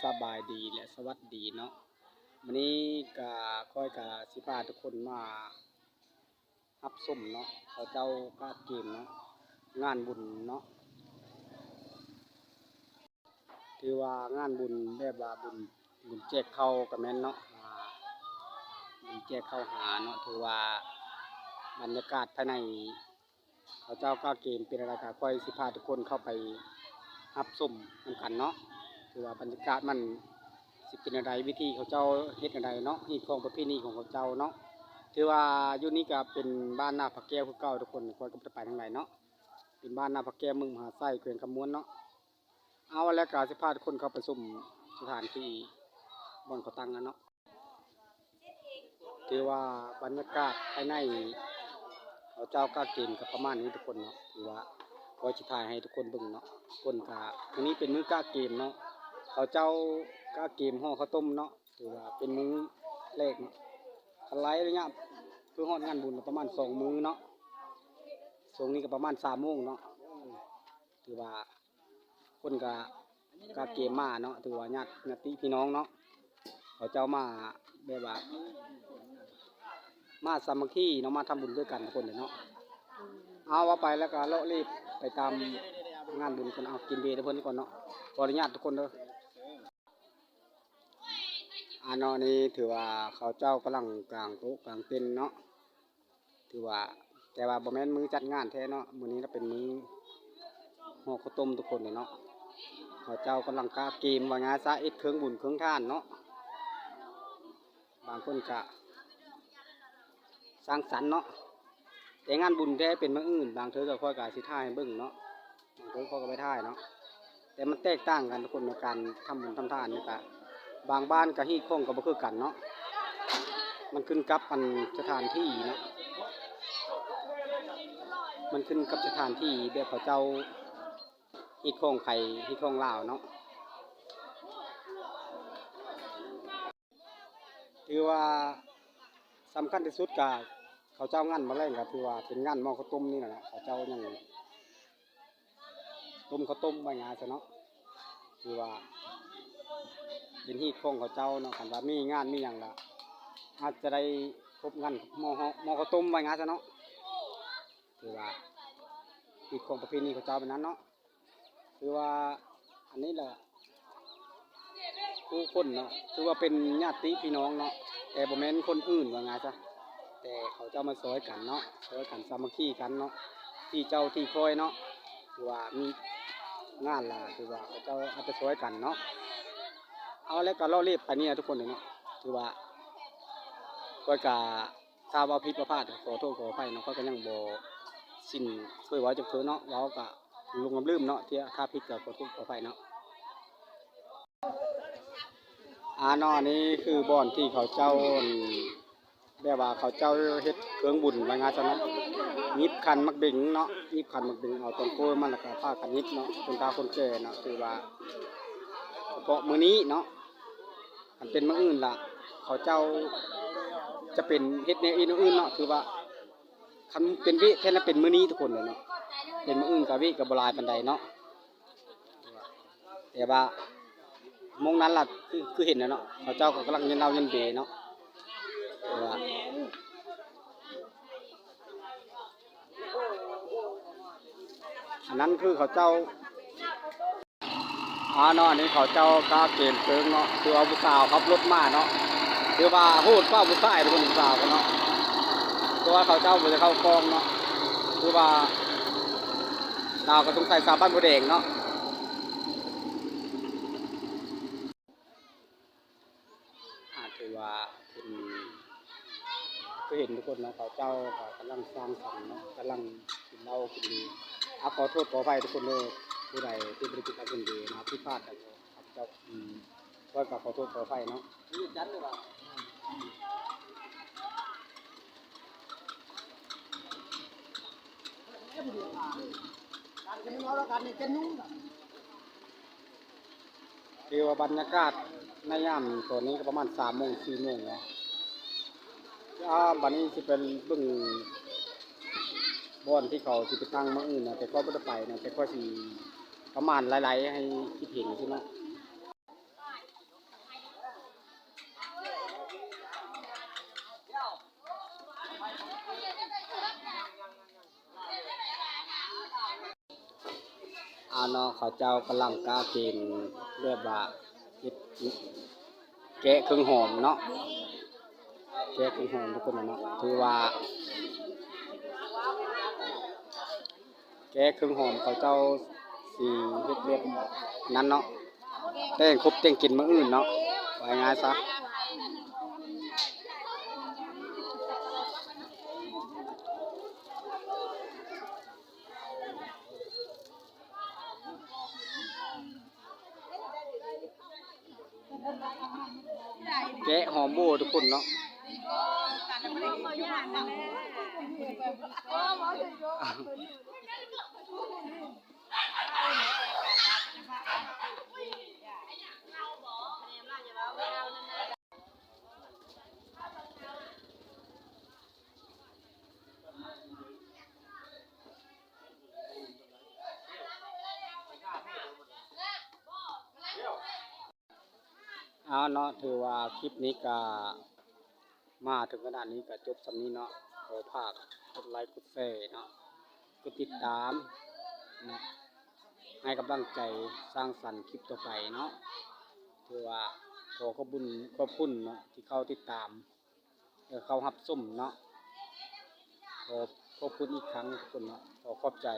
ສະບາຍດີ ແລະ ສະຫວັດດີເນາະ. ມື້ນີ້ກະຂ້ອຍກະຊິພາທຸກຄົນມາຮັບຊົມເນາະ ເຂົາເຈົ້າກະກຽມເນາະ ງານບຸນເນາະ. ຖືວ່າງານບຸນແບບວ່າບຸນ ບຸນແຈກເຂົ້າກະແມ່ນເນາະ ອ່າ ບຸນແຈກເຂົ້າຫາເນາະ. ຖືວ່າບັນຍາກາດພາຍໃນ ເຂົາເຈົ້າກະກຽມເປັນແນວໃດ ກະຂ້ອຍຊິພາທຸກຄົນເຂົ້າໄປຮັບຊົມນຳກັນເນາະ. ຖືວ່າບັນຍາກາດມັນຊິເປັນແນວໃດ ວິທີເຂົາເຈົ້າເຮັດແນວໃດເນາະ ຮີດຄອງປະເພນີຂອງເຂົາເຈົ້າເນາະ. ຖືວ່າຢູ່ນີ້ກະເປັນບ້ານນາພະແກ້ວຄືເກົ່າທຸກຄົນ ຂ້ອຍກະບໍ່ໄດ້ໄປທາງໃດເນາະ ເປັນບ້ານນາພະແກ້ວ ເມືອງມະຫາໄຊ ແຂວງຄຳມ່ວນເນາະ. ເອົາ ແລ້ວກະຊິພາທຸກຄົນເຂົ້າໄປຊົມສະຖານທີ່ບ່ອນເຂົາຕັ້ງຫັ້ນເນາະ. ຖືວ່າບັນຍາກາດພາຍໃນເຂົາເຈົ້າກະກຽມກະປະມານນີ້ທຸກຄົນເນາະ. ຖືວ່າຂ້ອຍຊິຖ່າຍໃຫ້ທຸກຄົນເບິ່ງເນາະ. ຄົນກະ ມື້ນີ້ເປັນມື້ກະກຽມເນາະ ເຂົາເຈົ້າກະກຽມຫໍ່ເຂົ້າຕົ້ມເນາະ. ຖືວ່າເປັນມື້ແລກເນາະ ຄັນໄລ່ໄລຍະຄືຮອດງານບຸນປະມານສອງມື້ເນາະ. ຊ່ວງນີ້ກະປະມານສາມໂມງເນາະ. ຖືວ່າຄົນກະ ກະກຽມມາເນາະ. ຖືວ່າຍາດ ຍາດຕິພີ່ນ້ອງເນາະ ເຂົາເຈົ້າມາແບບວ່າ ມາສາມັກຄີເນາະ ມາທຳບຸນດ້ວຍກັນທຸກຄົນເນາະ. ເອົາ ວ່າໄປແລ້ວກະເລາະເລະໄປຕາມງານບຸນກ່ອນ. ເອົາ ກິນເບຍເພິ່ນກ່ອນເນາະ. ຂໍອະນຸຍາດທຸກຄົນເດີ. ອາ ເນາະ ນີ້ຖືວ່າເຂົາເຈົ້າກຳລັງກາງໂຕະກາງເຕັນເນາະ. ຖືວ່າ ແຕ່ວ່າບໍ່ແມ່ນມື້ຈັດງານແທ້ເນາະ ມື້ນີ້ລະເປັນມື້ຫໍ່ເຂົ້າຕົ້ມທຸກຄົນເນາະ. ເຂົາເຈົ້າກຳລັງກະກຽມວ່າງ່າຍຊະ ເຮັດເຄື່ອງບຸນເຄື່ອງທານເນາະ. ບາງຄົນກະສັງສັນເນາະ. ແຕ່ງານບຸນແທ້ເປັນມື້ອື່ນ ບາງເທື່ອກະຂ້ອຍກະຊິຖ່າຍໃຫ້ເບິ່ງເນາະ ບາງເທື່ອຂ້ອຍກະໄປຖ່າຍເນາະ. ແຕ່ມັນແຕກຕ່າງກັນທຸກຄົນ ໃນການທຳບຸນທຳທານນີ້ກະ ບາງບ້ານກະຮີດຄອງກະບໍ່ຄືກັນເນາະ. ມັນຂຶ້ນກັບອັນສະຖານທີ່ເນາະ ມັນຂຶ້ນກັບສະຖານທີ່ ແບບເຂົາເຈົ້າຮີດຄອງໃຜ ຮີດຄອງລາວເນາະ. ຖືວ່າສຳຄັນທີ່ສຸດກະ ເຂົາເຈົ້າງານມື້ແລງກະຖືວ່າເປັນງານໝໍ້ເຂົ້າຕົ້ມນີ້ແຫຼະເນາະ. ເຂົາເຈົ້າຍັງຕົ້ມເຂົ້າຕົ້ມວ່າງ່າຍຊະເນາະ. ຖືວ່າເປັນຮີດຄອງເຂົາເຈົ້າເນາະ. ຄັນວ່າມີງານມີຫຍັງລະ ອາດຈະໄດ້ພົບງານໝໍ້ເຂົ້າ ໝໍ້ເຂົ້າຕົ້ມວ່າງ່າຍຊະເນາະ. ຖືວ່າຮີດຄອງປະເພນີເຂົາເຈົ້າແບບນັ້ນເນາະ. ຖືວ່າອັນນີ້ລະ ຜູ້ຄົນເນາະ ຖືວ່າເປັນຍາດຕິພີ່ນ້ອງເນາະ ແຕ່ບໍ່ແມ່ນຄົນອື່ນວ່າງ່າຍຊະ. ແຕ່ເຂົາເຈົ້າມາຊ່ອຍກັນເນາະ ຊ່ອຍກັນສາມັກຄີກັນເນາະ ທີ່ເຈົ້າທີ່ຂ້ອຍເນາະ. ຖືວ່າມີງານລະ ຖືວ່າເຂົາເຈົ້າເອົາໃຈຊ່ອຍກັນເນາະ. ເອົາ ແລ້ວກະເລາະເລະໄປນີ້ລະທຸກຄົນເນາະ. ຖືວ່າຂ້ອຍກະ ຖ້າເວົ້າຜິດເວົ້າພາດ ຂໍໂທດຂໍອະໄພເນາະ. ຂ້ອຍກະຍັງບໍ່ຊິນ ເຄີຍເວົ້າຈັກເທື່ອເນາະ ເວົ້າກະຫຼົງລືມເນາະ. ຖ້າຜິດກະຂໍໂທດຂໍອະໄພເນາະ. ອາ ເນາະ ອັນນີ້ຄືບ່ອນທີ່ເຂົາເຈົ້າ ແບບວ່າເຂົາເຈົ້າເຮັດເຄື່ອງບຸນວ່າງ່າຍຊະເນາະ. ຫຍິບຂັນໝາກເບັງເນາະ ຫຍິບຂັນໝາກເບັງ ເອົາຕົ້ນໂກ້ຍມາ ແລ້ວກະພາກັນຫຍິບເນາະ ຄົນເຖົ້າຄົນແກ່ເນາະ. ຖືວ່າສະເພາະມື້ນີ້ເນາະ ຄັນເປັນມື້ອື່ນລະ ເຂົາເຈົ້າຈະເປັນເຮັດແນວອື່ນແນວອື່ນເນາະ. ຖືວ່າຄັນເປັນເວະແທ້ລະເປັນມື້ນີ້ທຸກຄົນເລີຍເນາະ. ເປັນມື້ອື່ນກະເວະກະບໍ່ຫຼາຍປານໃດເນາະ. ແຕ່ວ່າໂມງນັ້ນລະ ຄື ຄືເຫັນແລ້ວເນາະ ເຂົາເຈົ້າກະກຳລັງເຢັນເຫຼົ້າເຢັນເບຍເນາະ. ແຕ່ວ່າ ອັນນັ້ນຄືເຂົາເຈົ້າ ອາ ເນາະ ອັນນີ້ເຂົາເຈົ້າກະກຽມເຄື່ອງເນາະ. ຄືວ່າຜູ້ສາວຂັບລົດມາເນາະ ຄືວ່າໂຫດກວ່າຜູ້ຊາຍທຸກຄົນ ຜູ້ສາວເນາະ. ແຕ່ວ່າເຂົາເຈົ້າບໍ່ໄດ້ເຂົ້າກ້ອງເນາະ ຄືວ່າລາວກະສົງໄສສາວບ້ານບົວແດງເນາະ. ອາ ຖືວ່າເປັນ ຄືເຫັນທຸກຄົນເນາະ ເຂົາເຈົ້າກະກຳລັງສັງສັນເນາະ ກຳລັງກິນເຫຼົ້າກິນເບຍ. ອາ ຂໍໂທດຂໍອະໄພທຸກຄົນເດີ ຜູ້ໃດທີ່ບໍ່ໄດ້ກິນເຫຼົ້າກິນເບຍເນາະ ຜິດພາດກະຂໍ ຂ້າພະເຈົ້າ ຂ້ອຍກະຂໍໂທດຂໍອະໄພເນາະ. ຖືວ່າບັນຍາກາດໃນຍາມຕອນນີ້ກະປະມານສາມໂມງ ສີ່ໂມງເນາະ. ອາ ບາດນີ້ຊິໄປເບິ່ງບ່ອນທີ່ເຂົາຊິໄປຕັ້ງມື້ອື່ນນະ ແຕ່ຂ້ອຍບໍ່ໄດ້ໄປນະ ແຕ່ຂ້ອຍຊິປະມານໄລ່ໆໃຫ້ຄິດເຫັນຊີ້ເນາະ. ເນາະ ເຂົາເຈົ້າກຳລັງກະເປັນແບບວ່າເຮັດ ແກະເຄື່ອງຫອມເນາະ ແກະເຄື່ອງຫອມທຸກຄົນເນາະ ຖືວ່າແກະເຄື່ອງຫອມ ເຂົາເຈົ້າຊິເຮັດແບບນັ້ນເນາະ ແຕ່ງຄົບແຕ່ງກິນມື້ອື່ນເນາະ ວ່າງ່າຍໆຊະ. ແກະຫອມໂບ້ທຸກຄົນເນາະ. ເອົາເນາະ ຖືວ່າຄລິບນີ້ກະມາເຖິງຂະໜາດນີ້ກະຈົບສ່ຳນີ້ເນາະ. ຂໍຝາກກົດໄລກົດແຊເນາະ ກົດຕິດຕາມເນາະ ໃຫ້ກຳລັງໃຈສ້າງສັນຄລິບຕໍ່ໄປເນາະ. ຖືວ່າຂໍຂອບບຸນ ຂອບຄຸນເນາະ ທີ່ເຂົ້າຕິດຕາມ ແລະ ເຂົ້າຮັບຊົມເນາະ. ຂໍຂອບຄຸນອີກຄັ້ງທຸກຄົນເນາະ ຂໍຂອບໃຈ.